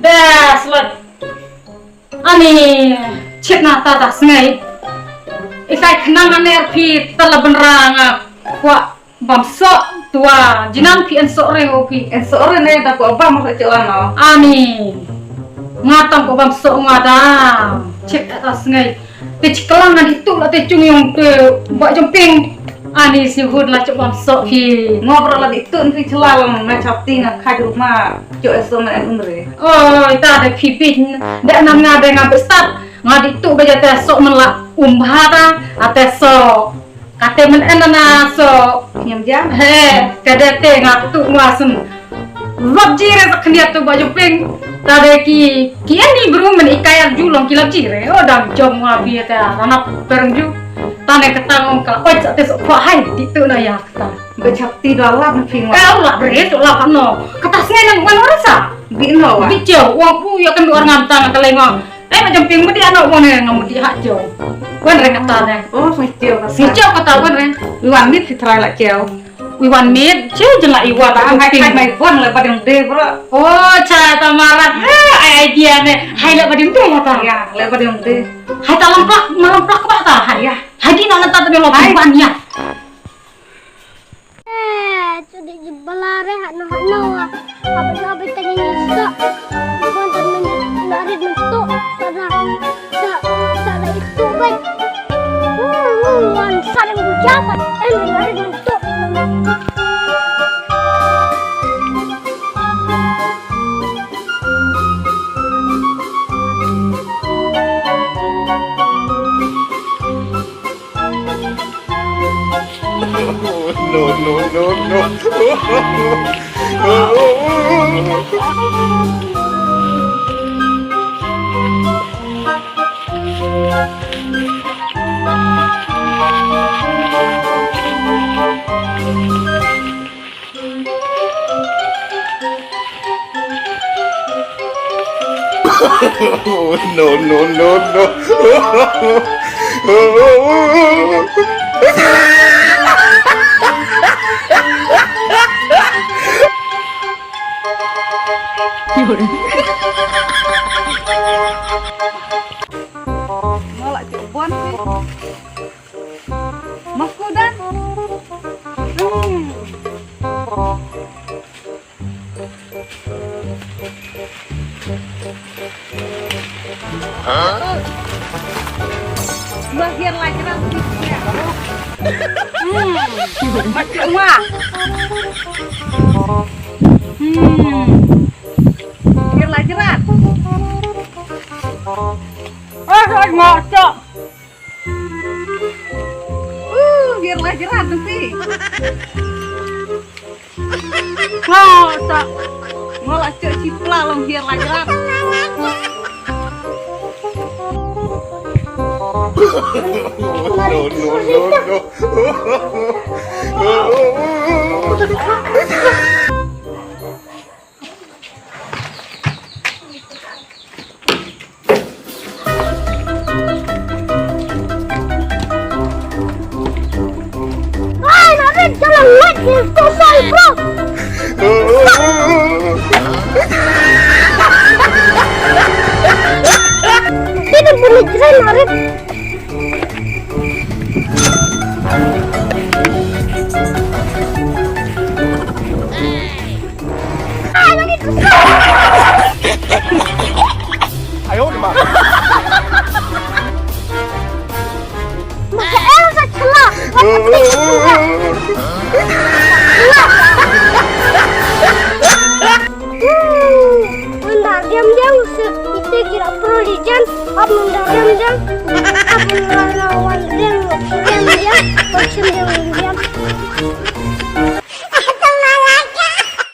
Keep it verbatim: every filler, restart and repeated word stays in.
Eh, slat. Ani, chit na ta ta sngai. Ikai khnang aner phi ta la benra nga kwah bam soh tua. Jinan phi en soh re o phi. En soh re ne da kwah bam soh cho ano. Ani. Nga tang kwah bam soh nga da. Chit ta ta sngai. Te chiklang ngan itu la te chung yung te ba jumping. Ani si hud la chok bam soh ki. Ngoh bro la itu nri chelal nga chapti nga khai rumah. Chok eso ma en umre. Oh, ita de pipin. De nan nga de nga bestat. Nga ditu ba jate soh men la umbha ta. Ate soh. Kate men en na soh. Nyam jam. He, kade te nga tu nga sen. Lap ji re sa khniat tu ba jumping. Tade ki, ki ani bru men ikai ar ju long ki lap ji re. O dang jom nga bi ta ranap pereng ju. Tane kata ngong ka oi sa te sok khwa hai di tu na ya kata. Ba chap ti da lap na phi ngwa. Eh, lap re, sok lap no. Kata sngai nang wan ora sa. Bi no wa. Bi cheo, wang pu ya kan du ar ngam tang ka lengong. Eh, ma jumping mudi ano wan ne ngam mudi ha cheo. Wan re kata ne. Oh, sngai cheo kata. Sngai cheo kata wan re. Wan mit ki trai la cheo. Wi wan mit, che jela i wan. Ba hai hai mai wan le bading de bro. Oh, cha ta marat. Eh, ai idea ne. Hai le bading de ya ta. Ya, le bading de. Hai ta lamplak, ma lamplak ba ta. Hai ya. Hai di na ta te lo wan ya. Eh, tu di bala re hano hano. Apa tu apa tadi sa. Bukan temen narit mentuk. Sana. Sa, sa da itu baik. Hmm, hmm, wan sa da bujang. Eh, narit mentuk. No, no, no, no. No, no, no, no. Nolak cik buan sih. Maskudan. Hmm. Bah, hiar lagi lah. Hmm. Macam wah. Hmm. Hiar lagi lah. Ah, ah, ngocok. Uh, hiar la jrat nanti. Ngau ta. Ngau la cok cipla long hiar la jrat. No, no, no, no. Ay, Narit, jangan like ni, stop, sorry, bro. Tidak boleh jalan, Narit. Unda diam diam se ite kira pro lijan. Ap unda diam diam. Ap unda wan diam diam diam. Ap unda diam diam.